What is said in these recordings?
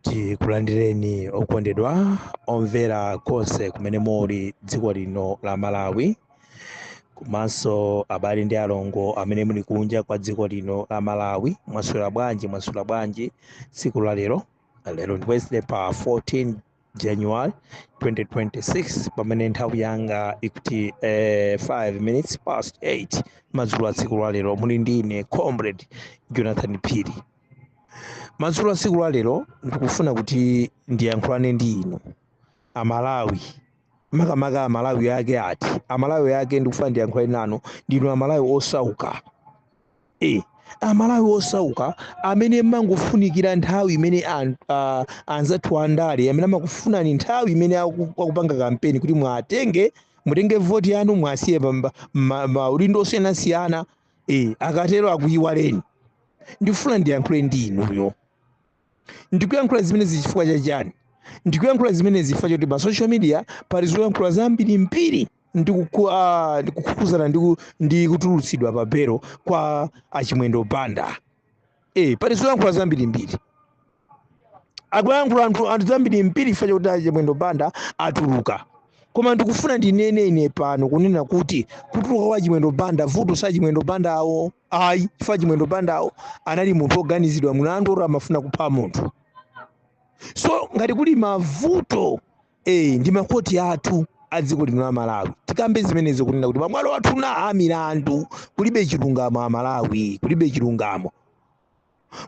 Tikulandireni okondedwa omvera konse kumene muli dziko lino la Malawi, komanso abale ndi alongo amene muli kunja kwa dziko lino la Malawi. Mwaswera bwanji? Mwaswera bwanji tsiku la lero? Lero ndi Wednesday pa 14 January 2026, pamene nthawi yanga ikuti 5 minutes past 8 madzulo a tsiku la lero. Muli ndi ine Comrade Jonathan Phiri. Madzulo a tsiku la lero ndikufuna kuti ndiyankhulane ndi inu Amalawi, makamaka Amalawi ake ati Amalawi ake ndikufuna ndiyankhulane nanu ndinu Amalawi osauka. Amalawi osauka amene mangofunikira nthawi imene anzathu andale amene amakufunani nthawi imene akupanga kampeni kuti mwatenge, mutenge voti yanu, mwasiye maudindo osiyanasiyana. Akatero akuyiwaleni. Ndikufuna ndiyankhule ndi inuyo. Ndikuyankhula zimenezi chifukwa chachani? Ndikuyankhula zimenezi chifukwa choti pa social media pali zoyankhula zambirimbiri ndikukhuzana ndi kutulutsidwa pa belo kwa Achimwendo Banda. Pali zoyankhula zambirimbiri, akuyankhula anthu zambirimbiri chifukwa chakuti Achimwendo Banda atuluka. Koma ndikufuna ndinene ine pano kunena kuti kutuluka kwa Chimwendo Banda, vuto sa Chimwendo Banda awo ayi, chifukwa Chimwendo Banda awo anali munthu oganizidwa mlandu oti amafuna kupha munthu. So ngati kuli mavuto, ndi makoti athu a dziko lino la Malawi. Tikambe zimenezo kunena kuti mabwalo athu na amilandu kulibe chilungamo. Amalawi, kulibe chilungamo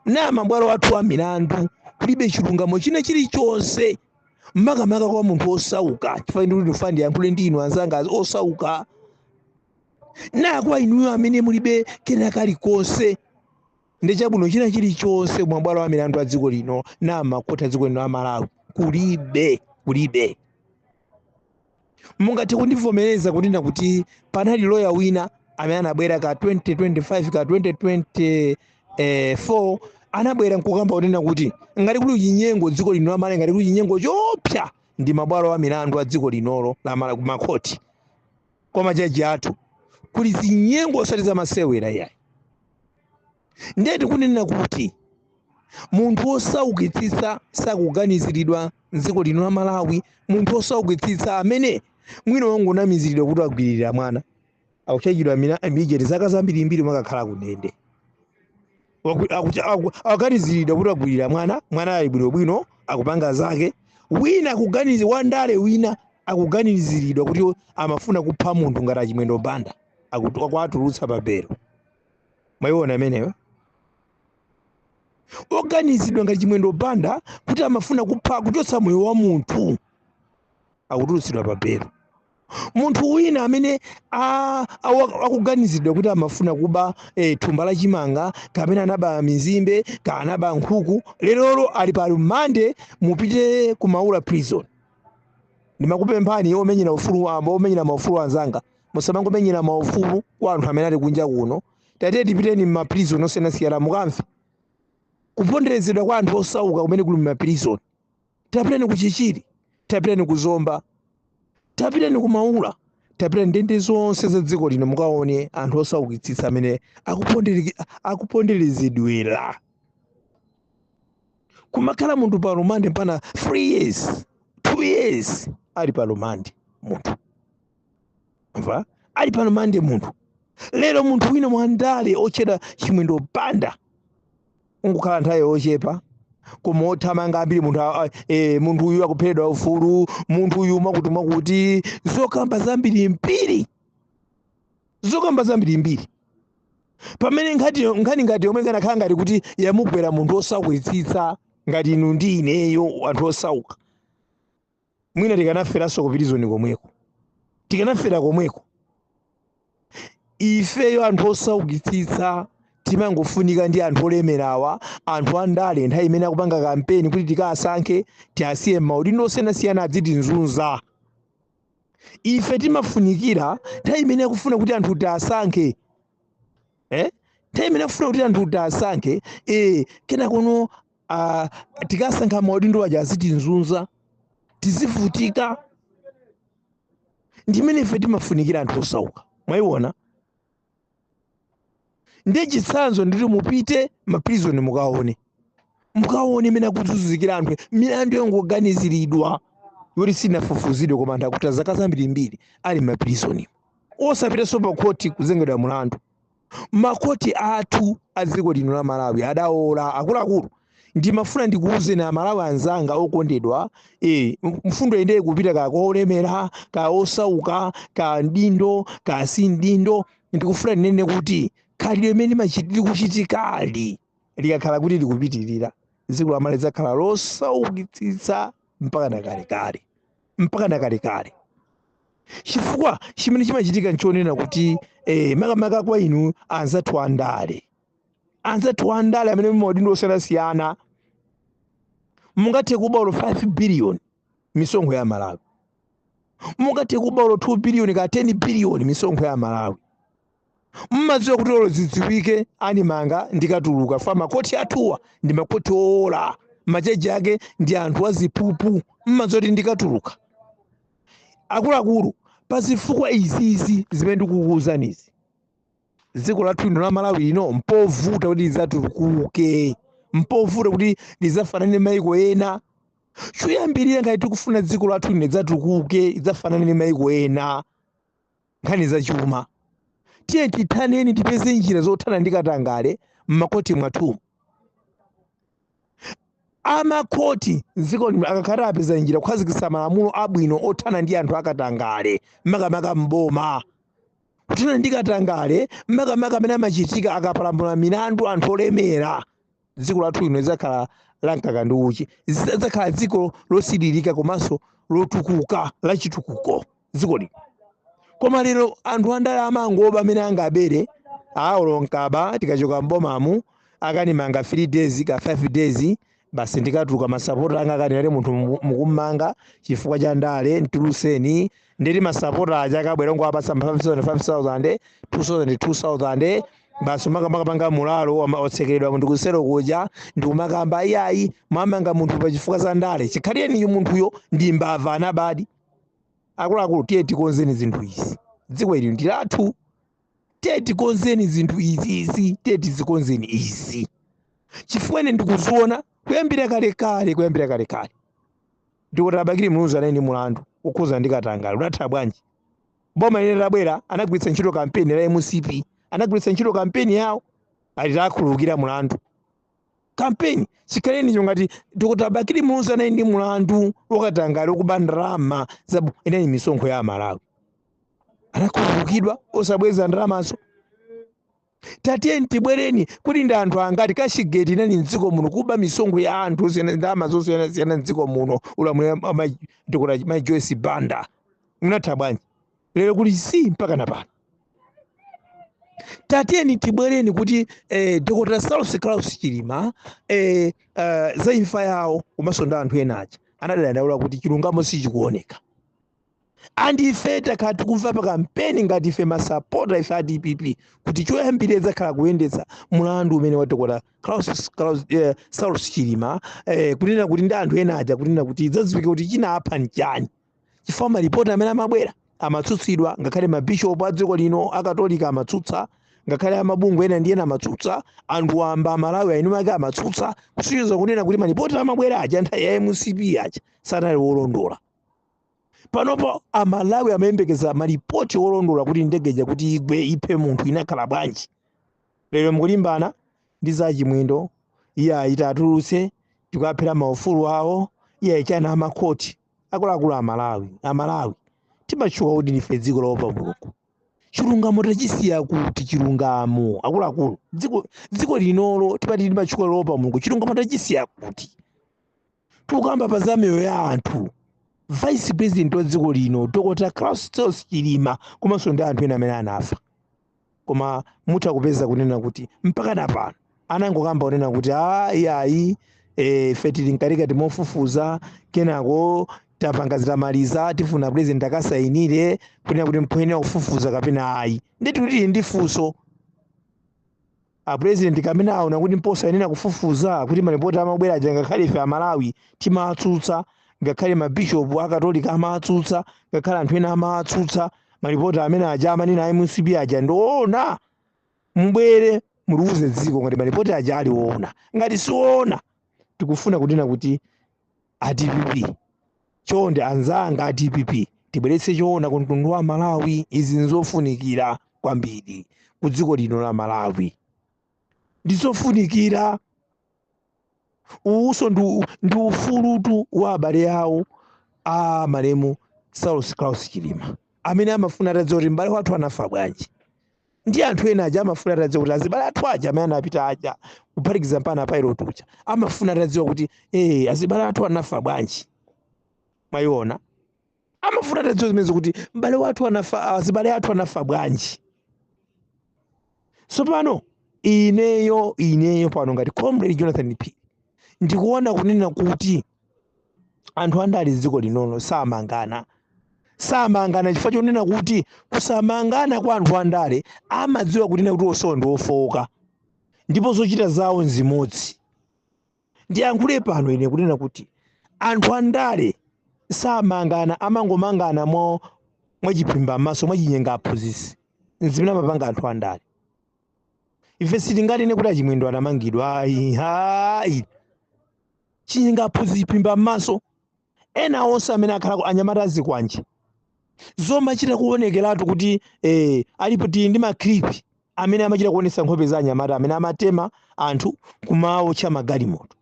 na mabwalo athu a milandu, kulibe chilungamo china chilichonse, makamaka kwa munthu osauka. Chifukwa ndikuti ndifuna ndiyankhule ndi inu anzanga osauka, na kwa inuyo amene mulibe kena kalikonse ndi chabwino china chilichonse. Mabwalo a milandu a dziko lino na makoti a dziko lino la Malawi kulibe, kulibe. Mungathe kundivomereza kunena kuti panali loya wina amene anabwera ka 2025 ka 2024, anabwera nkukamba kunena kuti ngati kuli chinyengo dziko lino la Malawi, ngati kuli chinyengo chopsa, ndi mabwalo a milandu a dziko linolo la Malawi, kumakhoti kwa majaji athu kuli zinyengo osati zamasewera yayi. Ndiye tikunena kuti munthu wosaukitsitsa sakuganiziridwa mdziko lino la Malawi. Munthu wosaukitsitsa amene mwina wangonamiziridwa kuti agwiririra mwana akuchajidwa mijeti zaka zambirimbiri, makakhala kundende. Akuganiziridwa kuti agwirira mwana, mwana ali bwinobwino akupanga zake. Wina akuganizi wandale wina akuganiziridwa kuti amafuna kupha munthu ngati Achimwendo Banda, akuatulutsa pa belo. Mwayiona imeneyo? Oganizidwa ngati Chimwendo Banda kuti amafuna kupha, kuchotsa moyo wa munthu, akutulutsidwa pa belo. Munthu wina amene akuganizidwa kuti amafuna kuba thumba la chimanga, kapena anaba mizimbe, ka anaba nkhuku, lerolo ali pa rumande. Mupite ku Maula Prison. Ndimakupemphani omenyera ufulu, omenyera maufulu anzanga, musamangomenyera maufulu kwa anthu amene ali kunja kuno. Tate tipiteni m'ma prison osiyanasiyana mukamve kuponderezedwa kwa anthu osauka kumene kuli m'ma prison. Tapitani ku Chichiri, tapitani ku Zomba, tapitani ku Maula, tapitani ndende zonse za dziko lino, mukaone anthu osaukitsitsa amene akuponderezedwera. Kumakhala munthu pa rumande mpana 3 years, 2 years, ali pa rumande munthu, mva, ali pa rumande munthu. Lero munthu wina mwandale otchedwa Chimwendo Banda ungokhala nthawi yochepa, koma othamanga ambiri, munthu munthu uyu akuphedwa ufulu, munthu uyu mwakuti mwakuti, zokamba zambiri mbiri, zokamba zambiri mbiri, pamene nkhani ngati yomwe ikanakhala ngati kuti yamugwera munthu osaukitsitsa ngati inu ndi ineyo, anthu osauka, mwina tikanaferanso ku prison komweko, tikanafera komweko. Ifeyo anthu osaukitsitsa timangofunika ndi anthu olemerawa, anthu andale, nthawi imene akupanga kampeni kuti tikasankhe, tiasiye maudindo osiyanasiyana adzitinzunza. Ife timafunikira nthawi imene akufuna kuti anthu tiasankhe, Nthawi imene akufuna kuti anthu tiasankhe, kenakono tikasankha maudindo aja azitinzunza, tizivutika. Ndimene ife timafunikira anthu osauka. Mwayiona? Ndiye chitsanzo nditi mupite ma prison mukaone. Mukaone imene akuzunzikira anthu, milandu yongoganiziridwa yoti sinafufuzidwe, koma anthu akuti zaka zambirimbiri ali m'mapirizoni, osapitanso pa khoti kuzengedwa mulandu. Makhoti athu a dziko lino la Malawi adaola. Akuluakulu, ndimafuna ndikuwuzeni Amalawi anzanga okondedwa, mfundo inde kupita ka kolemera, ka osauka, ka mdindo, ka si mdindo, ndikufuna ndinene kuti khalidwe imene likuchitikali likakhala kuti likupitirira, dziko la Malawi lidzakhala losaukitsitsa mpaka nakalekale, mpaka nakalekale. Chifukwa chimene chimachitika nchonena kuti makamaka kwa inu anzathu andale, anzathu andale amene maudindo osiyanasiyana, mungathe kuba olo 5 billion misonkho ya Malawi, mungathe kuba olo 2 billion ka 10 billion misonkho ya Malawi, mmadziwa kuti olo zidziwike animanga ndikatuluka fa makoti athuwa ndi makoti owola, majaji ake ndi anthu aziphuphu, mmadziwa kuti ndikatuluka. Akuluakulu, pazifukwa izizi zimene ndikukuwuzanizi, dziko lathu lino la Malawi lino mpovuta kuti lidzatukuke, mpovuta kuti lidzafanane maiko ena. Choyambirira, ngati tikufuna dziko lathu lino lidzatukuke, lidzafanane ndi maiko ena nkhani zachuma, tiye tithaneni, tipeze njira zothana ndi katangale m'makoti mwathumu. Amakhoti mdziko lino akakhala apeza njira kukhazikitsa malamulo abwino othana ndi anthu akatangale, makamaka mboma, kuthana ndi katangale makamaka amene amachitika akapalamula milandu anthu olemera, dziko lathu lino lidzakhala la mkaka ndi uchi, lidzakhala dziko losiririka komanso lotukuka, lachitukuko dziko lino. Koma lero anthu andale amangoba amene angabere, awo nkaba, tikachoka mbomamu akanimanga 3 days ka 5 days, basi ndikatuluka, masapota anga akanena munthu mukummanga chifukwa cha ndale, mtuluseni. Nditi masapota aja akabwera ngowapatsa 5000 5000, 2000 2000, basi umakamaka mulalo otsekeredwa munthu kusero kuja, ndikumakamba iyayi, mwamanga munthu pa chifukwa za ndale, chikhalireni munthuyo ndi mbava anabadi. Akuluakulu, tiye tikonzeni zinthu izi, dziko ili ndi lathu. Tiye tikonzeni zinthu izizi, tiye tizikonzeni izi, chifukwa ine ndikuziona kuyambira kalekale, kuyambira kalekale. Ndikuti a Bakili Muluzi anali ndi mulandu ukhuza ndi katangale, udatha bwanji? Boma lene labwera anagwiritsa ntchito kampeni la MCP, anagwiritsa ntchito kampeni yawo, ali akhululukira mulandu kampeni. Chikhalenicho ngati Dr. Bakili Muluzi anali ndi mulandu wakatangale, wokuba ndalama za inali misonkho ya Amalawi, anakhululukidwa osabweza ndalamazo. Tatiyeni tibwereni kuti ndi anthu angati cashgate inali mdziko muno, kuba misonkho ya anthu osiyana, ndalama zosiyanasiyana mdziko muno, ulamuliro Dr. Mai Joyce Banda, unatha bwanji? Lero kuli si mpaka na pano. Tatiyeni tibwereni kuti Dr. Saulos Klaus Chilima, za imfa yawo komanso ndi anthu ena aja anadandaula kuti chilungamo sichikuoneka. Andife takhala tikumva pa kampeni ngati ife masapota, ife a DPP, kuti choyambirira idzakhala kuyendetsa mulandu umene wa Dr. Saulos Chilima, kunena kuti ndi anthu ena aja, kunena kuti idzadziwike kuti chinapha nchani, chifukwa malipoti amene amabwera amatsutsidwa. Ngakhale mabishopu a dziko lino akatolika amatsutsa, ngakhale amabungwe ena ndi ena amatsutsa, anthu wamba Amalawi ainu ake amatsutsa, kusonyeza kunena kuti malipoti amabwera aja nthawi ya MCP aja sanali wolondola. Panopo Amalawi amayembekeza malipoti olondola kuti ndege kuti igwe iphe munthu inakhala bwanji. Lero mukulimbana ndi za Chimwendo, iye ayita atulutse, tikuaphera maufulu awo, iye ayichana amakhoti. Akuluakulu, Amalawi, Amalawi timatchuka kuti ndife dziko lopa Mulungu, chilungamo tachisiya kuti? Chilungamo, akuluakulu, dziko linolo timati timatchuka lopa Mulungu, chilungamo tachisiya kuti? Tikukamba pa za miyoyo ya anthu, vice president wa dziko lino Dr. Klaus Chilima komanso ndi anthu ena amene anafa, koma mutha kupeza kunena kuti mpaka napano anangokamba kunena kuti a iyayi, ife tili mkatikati mofufuza, kenako tapanga zitamaliza tifuna president akasayinire kunena kuti mphoyenera kufufuza kapena ayi. Nditi kuti ndi funso a president kamene aona kuti mposayenera kufufuza, kuti malipoti amabwera aja ngakhale ife Amalawi timatsutsa, ngakhale mabishopu akatolika amatsutsa, ngakhale anthu ena amatsutsa, malipoti amene aja amanena a MCP aja ndiona. Mbwere mutiuze dziko ngati malipoti aja ali woona. Ngati siwoona, Tikufuna kunena kuti a DPP, chonde anzanga a DPP, tibweretse choona ku mtundu wa Malawi. Izi nzofunikira kwambiri ku dziko lino la Malawi, ndizofunikira. Uwuso ndi ufulutu wa abale awo a malemu Saulos Klaus Chilima amene amafuna atadziwa kuti m'bale wathu anafa bwanji, ndi anthu ena aja amafuna atadziwa kuti azibale athu aja amene anapita aja, kuphatikiza mpana pilot uja, amafuna atadziwa kuti azibale athu anafa bwanji. Mwayiona, amafuna atadziwa zimenezo kuti m'bale wathu anafa, azibale athu anafa bwanji. Tsopano ineyo pano ngati Comrade Jonathan Phiri ndikuona kunena kuti anthu andale dziko linono samangana, samangana chifukwa chonena kuti kusamangana kwa anthu andale, amadziwa kunena kuti onsewo ndi ofowoka ndipo zochita zawo nzimodzi. Ndiyankhule pano ine kunena kuti anthu andale samangana, amangomangana mwachiphimba m'maso, mwachinyenga aphunzitsi, nzimene amapanga anthu andale. Ife sitinganene kuti achimwendo anamangidwa, ayi, hayi, chinyenga aphunzitsi, chiphimba m'maso. Ena onse amene akhalako anyamata azikwanje, zomachita kuonekeratu kuti alipo. Tili ndi ma clip amene amachita kuonetsa nkhope za anyamata amene amatema anthu kumawotcha magalimoto.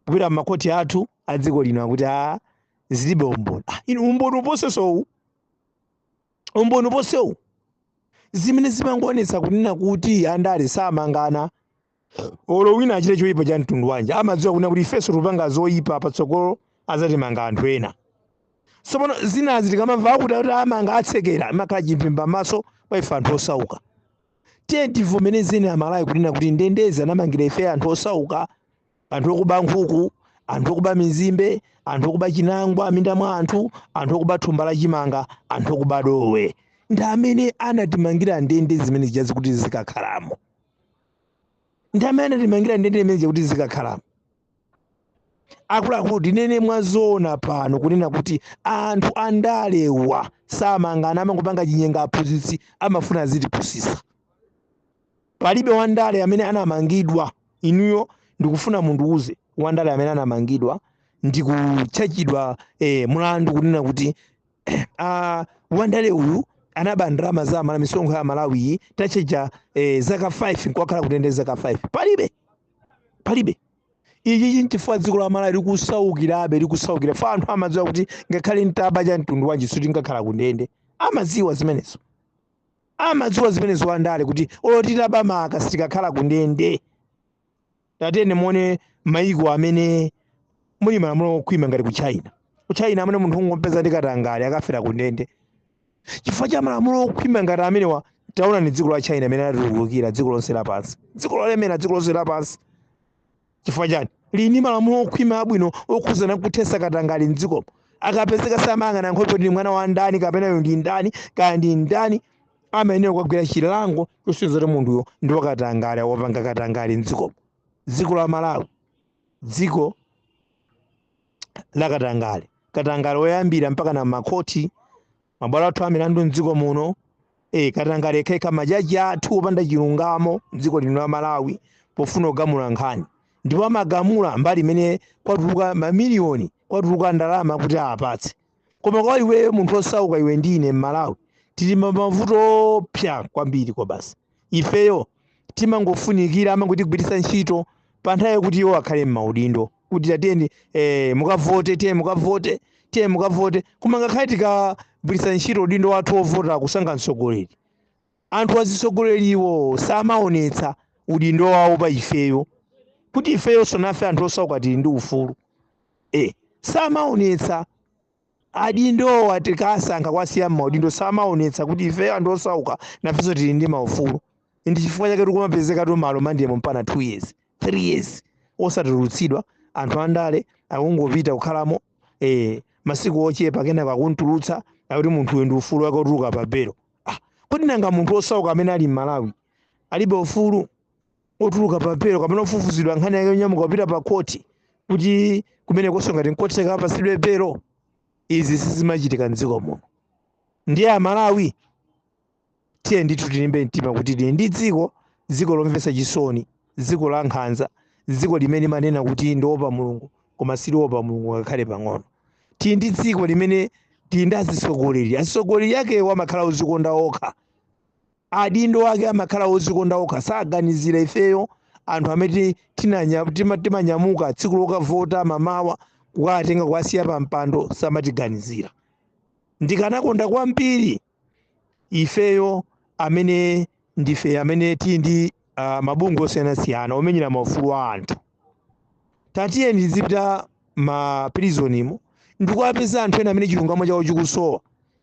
Kupita m'makhoti athu a dziko lino akuti a zilibe umboni. Inu, umboni uposesowu, umboni uposewu. Zimene zimangoonetsa kunena kuti andale samangana. Olo wina achite choyipa cha mtundu wanji, amadziwa kunena kuti ifenso tikupanga zoyipa, patsogolo azatimanga anthu ena. Tsopano zinazi tikamamva akuti amanga, atsekera, imakhala chimphimba maso kwa ife anthu osauka. Tiye tivomerezeni Amalawi kunena kuti ndendezi anamangira ife anthu osauka, anthu okuba nkhuku, anthu okuba mizimbe, anthu okuba chinangwa minda mwa anthu, anthu okuba thumba la chimanga, anthu okuba dowe, ndi amene anatimangira ndende zimene zijazi kuti zikakhalamo. Ndi amene anatimangira ndende zimene zija kuti zikakhalamo. Akuluakulu, tinene mwazoona pano kunena kuti anthu andalewa samangana, amangopanga chinyenga aphunzitsi, amafuna azitipusisa. Palibe wandale amene anamangidwa. Inuyo ndikufuna mundiuze wandale amene anamangidwa ndikutchachidwa mulandu kunena kuti wandale uyu anaba ndalama za Malawi, misonkho ya Malawi, tacheja zaka 5, nkwakhala kutende zaka 5. Palibe, palibe. Ichi nchifukwa dziko la Malawi likusaukirabe, likusaukira fa anthu amadziwa kuti ngakhale ntaba cha mtundu wanji sitingakhala kundende. Amadziwa zimenezo, amadziwa zimenezo wandale kuti olo titaba maka sitikakhala kundende. Tatene muone maiko amene muli malamulo okhwima ngati ku China. Ku China amene munthu ungompeza ndi katangale akafera kundende chifukwa cha malamulo okhwima ngati amenewa. Taona ni dziko la China amene latulukira dziko lonse lapansi, dziko lolemera dziko lonse lapansi. Chifukwa chani? Lini malamulo okhwima abwino okhuzana kuthesa katangale mdzikomo. Akapezeka samayang'ana nkhope kuti ndi mwana wa ndani kapena uyu ndi ndani kaya ndi ndani, amayenera kukagwira chilango chosonyeza kuti munthuyo ndi wakatangale, wapanga katangale mdzikomo. Dziko la Malawi, dziko la katangale, katangale woyambira mpaka na makhoti, mabwalo athu amilandu mdziko muno, katangale khekha, majaji athu opanda chilungamo mdziko lino la Malawi pofuna kugamula nkhani, ndipo amagamula mbali imene kwatuluka mamiliyoni, kwatuluka ndalama kuti apatse. Koma kwa iweyo munthu osauka, iwe ndine m'Malawi, tili mavuto opsa kwambiri. Kwa basi ifeyo timangofunikira amangotigwiritsa ntchito pa nthawi yakuti iwo akhale m'maudindo, kuti tatiyeni mukavote, tiye mukavote, tiye mukavote. Koma ngakhale tikagwiritsa ntchito udindo wathu wovota kusankha mtsogoleri, anthu azitsogoleriwo samaonetsa udindo wawo pa ifeyo kuti ifeyonso nafe anthu osauka tili ndi ufulu. Samaonetsa adindowa, tikasankha kwasiya m'maudindo, samaonetsa kuti ife anthu osauka nafenso tili ndi maufulu. Ndi chifukwa chake tikumapezeka tu malo mandiyemo mpana 2 years, 3 years osatulutsidwa. Anthu andale akungopita kukhalamo masiku ochepa, kenako akuntulutsa, akuti munthu uyu ndi ufulu wake otuluka pa belo. Kodi nanga munthu osauka amene ali m'Malawi alibe ufulu otuluka pa belo kapena ofufuzidwa nkhani yake yonyamuka kupita pa khoti kuti kumene konso ngati nkotheka apasidwe belo? Izi sizimachitika mdziko muno. Ndiye Amalawi, tiye ndithu tilimbe mtima kuti tili ndi dziko, dziko lomvetsa chisoni, dziko la nkhanza, Dziko limene manena kuti ndiopa Mulungu koma siliopa Mulungu ngakhale pang'ono. Tili ndi dziko limene tili ndi atsogoleri, atsogoleri akewo amakhala ozikonda okha, adindo ake amakhala ozikonda okha, saganizira ifeyo anthu amene timanyamuka tsiku lokavota mamawa kukatenga kuwasiya pa mpando, samatiganizira. Ndikanakonda kwambiri ifeyo amene ndife amene tili ndi mabungwe osiyanasiyana omenyera maufulu a anthu, tatiyeni tizipita ma prisonimo ndikuwapeza anthu ena amene chilungamo chawo chikusowa,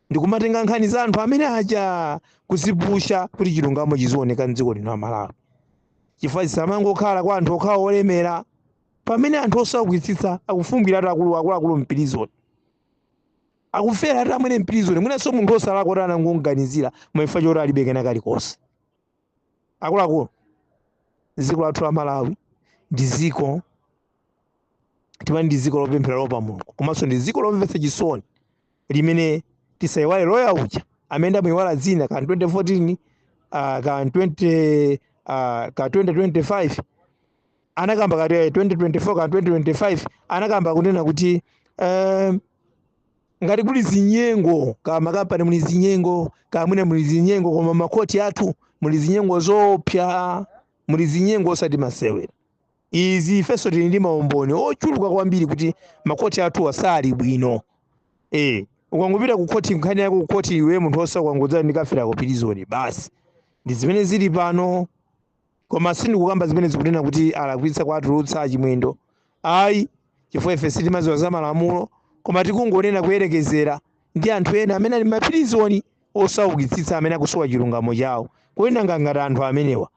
ndikumatenga nkhani za anthu amene aja kuzipusha kuti chilungamo chizioneka mdziko lino la Malawi, chifukwa zisamangokhala kwa anthu okhawa olemera pamene anthu osaukitsitsa akufumbiratu akuluakulu mpilizoni, akufera ati amwene mpilizoni, mwinanso munthu osalakwa kuti anangomuganizira mwaifa choti alibe kena kalikonse. Akuluakulu, dziko lathu la Malawi ndi dziko timati ndi dziko lopemphera lopa Mulungu, komanso ndi dziko lomvetsa chisoni limene tisayiwale loya uja amene ndamuyiwala dzina ka 2014, ka 20, ka 2025 anakamba, kati 2024 ka 2025 anakamba kunena kuti ngati kuli zinyengo ka makampani muli zinyengo, kamwina muli zinyengo, koma makhoti athu muli zinyengo zoopsa, muli zinyengo osati masewera. Izi ifenso tili ndi maumboni ochuluka kwambiri kuti makhoti athu asali bwino. Ukangopita ku khoti, nkhani yako ku khoti, iwe munthu osauka ngodzala ndikafera ku prison basi. Ndi zimene zili pano. Koma sindikukamba zimene zikunena kuti alakwitsa kuwatulutsa Achimwendo, ayi, chifukwa ife sitimadziwa za malamulo, koma tikungonena kuyerekezera ndi anthu ena amene ali mapirizoni osaukitsitsa amene akusowa chilungamo chawo. Kodi nanga ngati anthu amenewa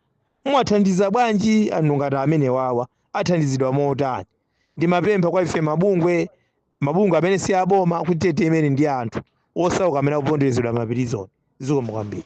mwathandiza bwanji? Anthu ngati amenewawa athandizidwa motani? Ndimapempha kwa ife mabungwe amene si aboma kuti titemere ndi anthu osauka amene akuponderezedwa mapirizoni. Zikomo kwambiri.